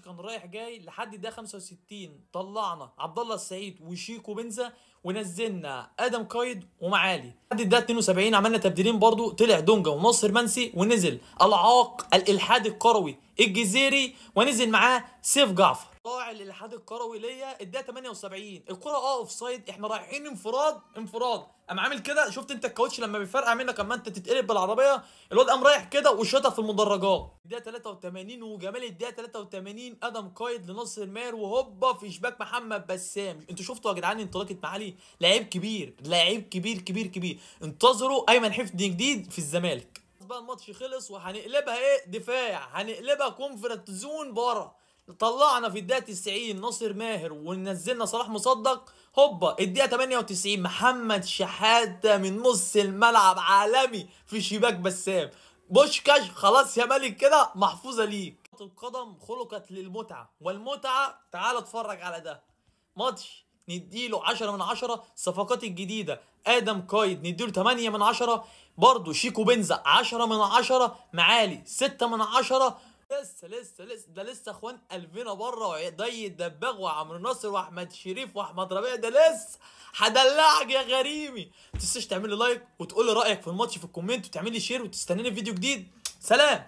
كان رايح جاي لحد الدقيقة 65. طلعنا عبد الله السعيد وشيكو بنزا ونزلنا ادم قايد ومعالي. لحد الدقيقة 72 عملنا تبديلين برضو، طلع دونجا وناصر منسي ونزل العاق الالحاد الكروي الجزيري ونزل معاه سيف جعفر. طاع الالحاد الكروي ليا الدقيقة 78، الكره offside، احنا رايحين انفراد انفراد، قام عامل كده، شفت انت الكاوتش لما بيفرقع منك اما انت تتقلب بالعربية، الواد قام رايح كده وشاطها في المدرجات. الدقيقة 83 وجمال الدقيقة 83 ادم قايد لناصر ماهر وهوبا في شباك محمد بسام. انتوا شفتوا يا جدعان انطلاقة معالي، لعيب كبير، لعيب كبير كبير كبير. انتظروا ايمن حفني جديد في الزمالك. بقى الماتش خلص وهنقلبها ايه، دفاع، هنقلبها comfort zone بره. طلعنا في الدقيقة 90 ناصر ماهر ونزلنا صلاح مصدق، هوبا الدقيقة 98 محمد شحاته من نص الملعب عالمي في شباك بسام. بوشكاش خلاص يا ملك كده محفوظة ليك. القدم خلقت للمتعه والمتعة، تعال اتفرج على ده ماتش نديله 10 من 10. الصفقات الجديدة ادم قايد نديله 8 من 10، برضه شيكو بنزا 10 من 10، معالي 6 من 10. لسه لسه لسه ده لسه اخوان قلبنا بره، وضي الدباغ وعمرو ناصر واحمد شريف واحمد ربيع، ده لسه هدلعك يا غريمي. ما تنساش تعمل لي like وتقول لي رايك في الماتش في ال comment وتعمل لي share وتستناني في فيديو جديد. سلام.